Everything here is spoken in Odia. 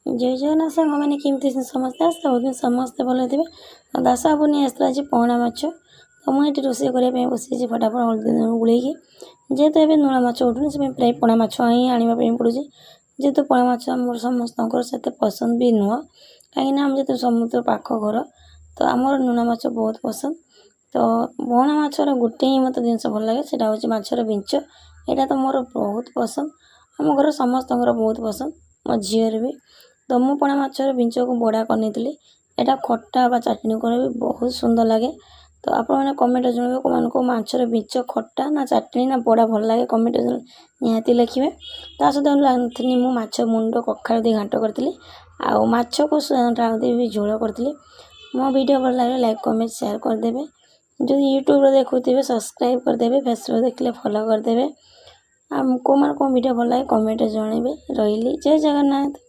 ଜୟ ଜଗନ୍ନାଥ ସାଙ୍ଗମାନେ, କେମିତି ଅଛନ୍ତି ସମସ୍ତେ? ଆଶା କରୁଛି ସମସ୍ତେ ଭଲ ଥିବେ। ତ ଦାସ ବାବୁ ନେଇ ଆସିଥିଲା ଆଜି ପୋହଳା ମାଛ। ତ ମୁଁ ଏଠି ରୋଷେଇ କରିବା ପାଇଁ ବସିଛି ଫଟାଫଟ ହଳଦୀ ଲୁଣ ଗୋଳେଇକି। ଯେହେତୁ ଏବେ ନୂଆ ମାଛ ଉଠୁନି, ସେଥିପାଇଁ ପ୍ରାୟ ପୋହଳା ମାଛ ହିଁ ଆଣିବା ପାଇଁ ପଡ଼ୁଛି। ଯେହେତୁ ପୋହଳା ମାଛ ଆମର ସମସ୍ତଙ୍କର ସେତେ ପସନ୍ଦ ବି ନୁହଁ, କାହିଁକିନା ଆମେ ଯେହେତୁ ସମୁଦ୍ର ପାଖ ଘର, ତ ଆମର ଲୁଣା ମାଛ ବହୁତ ପସନ୍ଦ। ତ ପୋହଳା ମାଛର ଗୋଟେ ହିଁ ମୋତେ ଜିନିଷ ଭଲ ଲାଗେ, ସେଇଟା ହେଉଛି ମାଛର ବିଞ୍ଚ। ଏଇଟା ତ ମୋର ବହୁତ ପସନ୍ଦ, ଆମ ଘର ସମସ୍ତଙ୍କର ବହୁତ ପସନ୍ଦ, ମୋ ଝିଅର ବି। ତ ମୁଁ ପୋହଳା ମାଛର ବିଞ୍ଚକୁ ବଡ଼ା କରିନେଇଥିଲି। ଏଇଟା ଖଟା ବା ଚଟଣି କଲେ ବି ବହୁତ ସୁନ୍ଦର ଲାଗେ। ତ ଆପଣମାନେ କମେଣ୍ଟରେ ଜଣାଇବେ, କେଉଁମାନଙ୍କୁ ମାଛର ବିଞ୍ଚ ଖଟା ନା ଚଟଣି ନା ବଡ଼ା ଭଲ ଲାଗେ, କମେଣ୍ଟରେ ନିହାତି ଲେଖିବେ। ତା ସହିତ ଆଣିଥିଲି ମୁଁ ମାଛ ମୁଣ୍ଡ କଖାରୁ ଦେଇ ଘାଣ୍ଟ କରିଥିଲି ଆଉ ମାଛକୁ ଦେଇ ବି ଝୋଳ କରିଥିଲି। ମୋ ଭିଡ଼ିଓ ଭଲ ଲାଗିଲେ ଲାଇକ୍, କମେଣ୍ଟ, ସେୟାର କରିଦେବେ। ଯଦି ୟୁଟ୍ୟୁବରେ ଦେଖୁଥିବେ, ସବସ୍କ୍ରାଇବ୍ କରିଦେବେ। ଫେସବୁକ୍ ଦେଖିଲେ ଫଲୋ କରିଦେବେ। ଆଉ କେଉଁମାନଙ୍କୁ କେଉଁ ଭିଡ଼ିଓ ଭଲ ଲାଗେ, କମେଣ୍ଟରେ ଜଣାଇବେ। ରହିଲି, ଜୟ ଜଗନ୍ନାଥ।